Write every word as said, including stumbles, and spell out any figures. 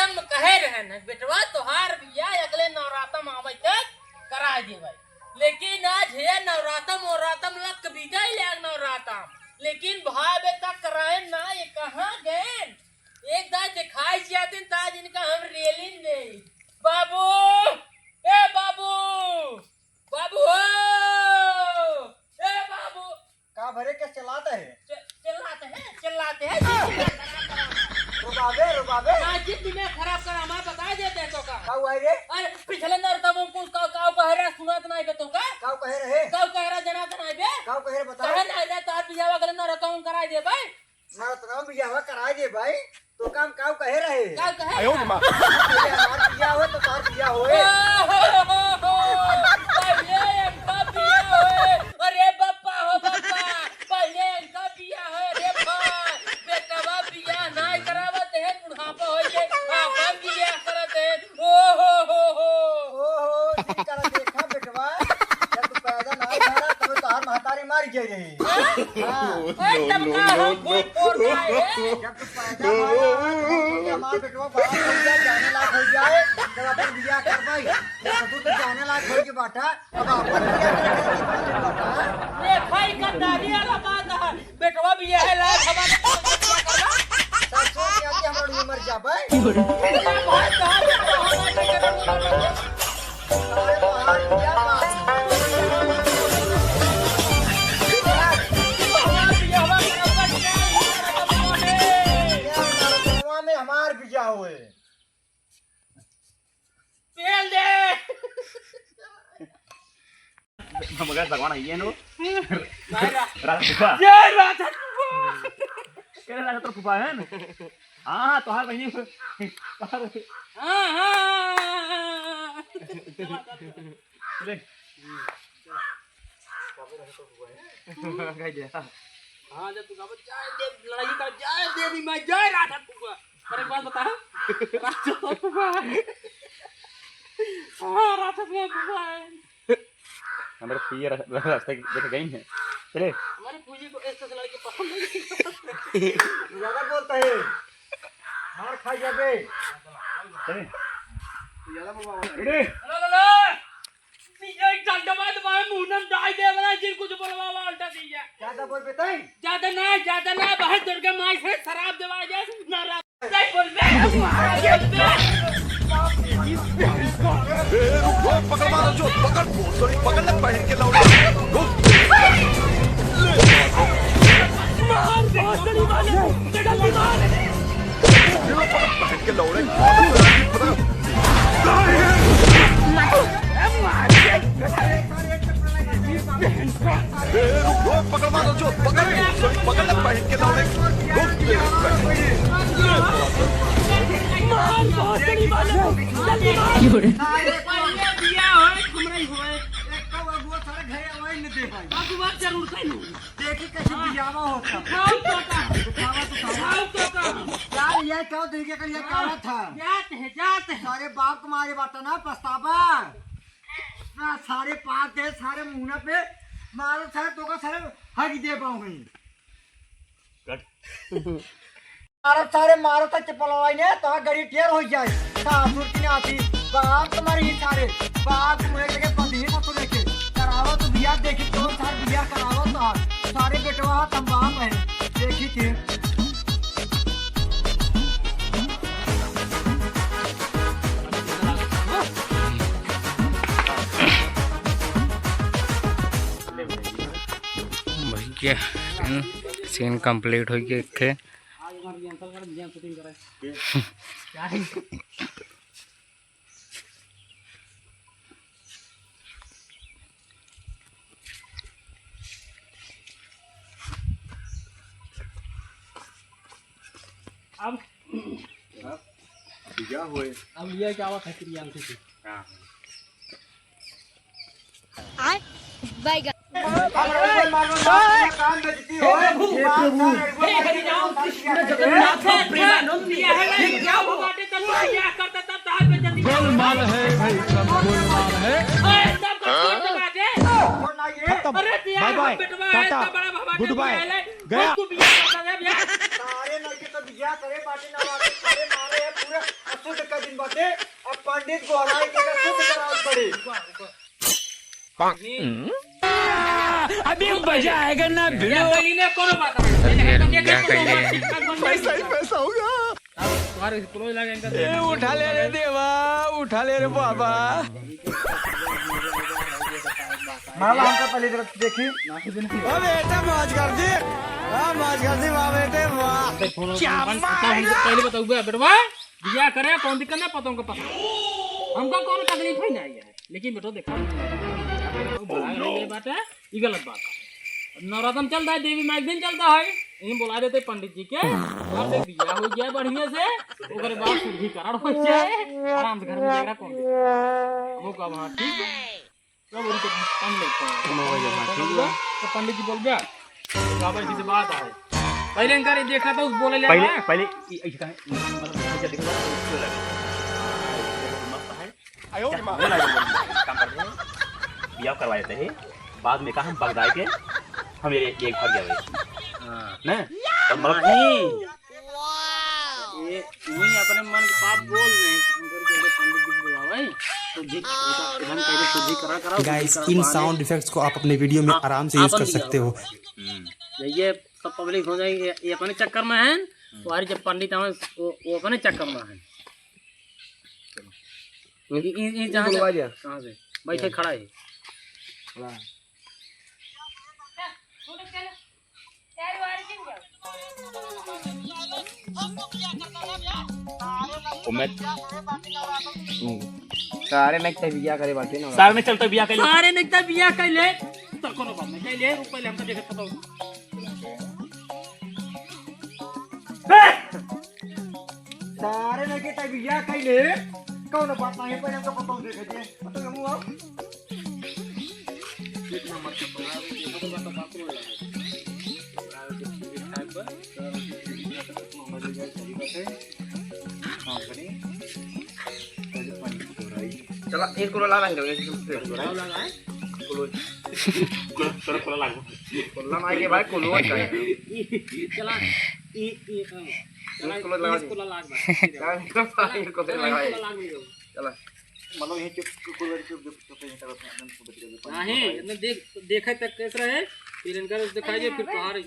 हम कहे रहे न, बेटवा तोहार बियाह अगले नवरातम आवे तक कराय देबै। लेकिन आज हे नवरातम, नवरातम लक बीतै ले नवरातम। लेकिन भाई बेटा कराए ना, ये कहाँ गए? एक दाई दिखाई जाते त आज इनका हम रेलिन नहीं। बाबू, ए बाबू, बाबू हो, ए बाबू। का भरे के चिल्लात है? चि-, चिल्लात है, चिल्लात है। रुबाबे, रुबाबे। आज जिन दिमाग खराब कर, हमार बताइ देते हैं तो का? का हुआ है रे? अरे, पिछले नौरतम कुछ का, का कहे रहा, सुनात नाहीं बे तो का? का कहे रहे? का कहे रहा, जनात नाहीं बे? का कहे रहे, बता। कहे नाहीं रहा, तार बियाह अगले नौरतम कराइ देबै। नौरतम बियाह कराइ देबै। तो काम काऊ कहे रहे? काऊ कहे आयो रे माँ। पहले हमार बियाह होए तो तार बियाह होए। ओ हो हो हो हो। पहले इनका बियाह होए। अरे बप्पा हो बप्पा, पहले इनका बियाह होए रे भाई। बेटवा बियाह नाहीं करावत है, बुढ़ापा होइए, आपन बियाह करत है। ओ हो हो हो। ओ हो, ठीक करा देखा बेटवा, जब तू पैदा नाहीं भरा, तब तोहार महतारी मर गई रही। हाँ? हाँ। ओए, तब का हम कोई फोड़ खाए? जब तू पैदा भरा, तब तो हमार बेटवा बाप हो जाए, जाने लायक हो जाए, जब अपन बियाह करबै, जब तू तो जाने लायक हो के बाटा, अब अपन बियाह करे के बाटा। देखा, ई गद्दारी वाला बात है। बेटवा बियाह लायक हमारे तो बेटवा करना। सरसों के आगे हम लोग मर जाबै। अरे भाई, कहाँ बेटवा हमारे के करना? अरे बाहर क्या बात? में हमार बियाह होए। पेल दे। मगर भगवान आइए नो। भाई रा-, राधा फूफा। जय राधा फूफा। केरे राधा तो फूफा है ना? हाँ, हाँ, तोहार बहिनी। हाँ, हाँ। ले। कह दे। हाँ, जब तू गावत जाए दे, लड़ाई कर जाए देवी माँ, जय राधा फूफा। अरे, एक बात बता। राधा फूफा। हाँ, राधा फूफा है। हमारे पिया र-, र-, रास्ते देखे गई हैं। चले। हमारे फूजी को ऐसे से लड़के पसंद नहीं। ज्यादा बोलता है। मार खा जाबे। चले। ज्यादा बोलवा वाला है। Ready? ला, ला, ला। पिया एक डंडा मार तो मारे मुंह में डाल दे वाला जिन कुछ बोलवा वाला उल्टा दिया। ज्यादा बोल बेटा। ज्यादा ना, ज्यादा ना, बाहर दुर्गा माई से शराब देवा जाए, ना रात। ए, रुको, पकड़ मारो जो, पकड़, भोसड़ी, पकड़ ले बहन के लौड़े। रुक। मार, भोसड़ी मार, जल्दी मार। ये लो, पकड़ बहन के लौड़े। पकड़। ए, रुको, पकड़ मारो जो, पकड़, भोसड़ी, पकड़ ले बहन के लौड़े। रुक। मार, भोसड़ी मार, जल्दी मार। सारे पहले बिया होए, हमरा ही होए। एक तो वो सारे घरे आवे न दे पाई। अब बात जरूर कही। देखी कैसे बियावा होता। खाओ तो का। दिखावा तो खावा। खाओ तो का। यार, ये क्या देखिए, कल ये काला था। जात है, जात है। सारे बाप को मारे बाटा ना, पछतावा। ना, सारे पाँच दे, सारे मुंह पे मारो, सारे तो का सारे हग दे पाऊंगी। मारो सारे, मारो तो चपलवाई ने, तो गड़ी टेर हो जाए। सासुर की नाती, बाप तुम्हारी ही सारे, बाप तुम्हें जगह बंदी है ससुर के। करावो तो बियाह, देखी कौन सार बियाह करावो तो। सारे बेटवा हाथ हम बाप है, देखी थे। भैया, scene complete होइ गया एक ठे। अब अब लिया क्या हुआ, खतरी आंटी की। हाँ। आय, बैगन। हे प्रभु, हे हरि राम कृष्ण जगन्नाथ प्रेमानंद, ये क्या हुआ? गोलमाल है भाई, सब गोलमाल है। खत्म, bye bye, टाटा, good bye, गया। सारे लड़के तो बियाह करे, बाटे ना बाटे, सारे मारे हैं, पूरे अशुद्ध अब पंडित गोहराई के ना शुद्ध करावत पड़ी। अभी मजा आएगा ना भिड़ो। या कहीं ने कोनो बात नहीं। अरे, क्या कहिए? पैसा ही पैसा होगा। अब तुम्हारे क्लोज लगे इनका ए, उठा ले रे देवा, उठा ले रे बाबा। मामा, हमका पहले जरा देखी। ओ बेटा, मौज कर दी। हाँ, मौज कर दी, वाह बेटे, वाह। क्या मार? पहले बताऊंगा, बेटवा, बिया करे, कौन दिक्कत ना, पतों का पता। हमका कौन तकलीफ है ना, ये। लेकिन बेटो, देखा, ये बात है, ये गलत बात है। नवरातन चलता है, देवी माई के दिन चलता है, इन्हें बुला देते पंडित जी के, घर से बिया हो जाए बढ़िया से, ओकरे बाद शुद्धिकरण हो जाए, आराम से घर में जाएगा कौन दिक्कत? हम लोग का वहाँ ठीक है। सब उनके काम लेते हैं। हम लोग वही जगह, ठीक है। तो पंडित जी बोल गया, तो बाबा जी से बात आए। पहले इनका ये देखा था, उस बोले ले पहले, आया। पहले इ-, ऐसे कहा, मतलब, ऐसे देखो, उसको लगे। मस्त है। आयो रे माँ। बोला, बोला, बोला, काम करते हैं। बियाह करवा देते हैं। बाद में कहा, हम बगदाए के, हम ये, ये भाग जावे। हाँ। ना? और मतलब नहीं। ये वही अपने मन के पाप बोल रहे हैं, शंकर जी के पंडित जी को बुलावे, तो जी, इधर, इधर पहले शुद्धिकरण कराओ, गाइस, शुद्धिकरण इन बहाने साउंड इफेक्ट्स को आप अपने वीडियो में आप, आराम से आप यूज़ कर अपनी सकते हो। हम्म। ये सब पब्लिक हो जाएगी, ये, ये अपने चक्कर में है, हम्म। और जब पंडित आवे, वो, वो अपने चक्कर में है। ये, ये, ये जहाँ बुलवा से, दिया। कहाँ से? भाई, हाँ। खड़ा है। हाँ। उम्मीद। हम्म। सारे नहीं तो बिया करे बाटे ना। सारे नहीं चलता बिया करे। सारे नहीं तो बिया कर ले। तो कोनो बात नहीं, कर ले, रुक पहले हमका देखत बताओ। सारे नहीं तो बिया कर ले। कोनो बात नहीं, पहले हमका बताओ, देख दे। बताओ, हम आओ। एक नंबर के बना रहे, ये सब बात, बात बोल रहे हैं। चला, एक कोला ला लाएंगे, एक कोला ला लाएंगे। कोला, कोला, कोला लाएंगे। कोला ना आएंगे भाई, कोला का है। चला, ई, ई, हाँ। चला, एक कोला लगा एक दे। कोला लाग बा। चला, एक कोला लगा दे। चला। मतलब, यहीं चुप, चुप, चुप, चुप, चुप, यहीं तक अपने, अपने को बच गए। नहीं, इतना देख, देखे तक कैसे रहे, फिर इनका दिखाई दे, फिर पहाड़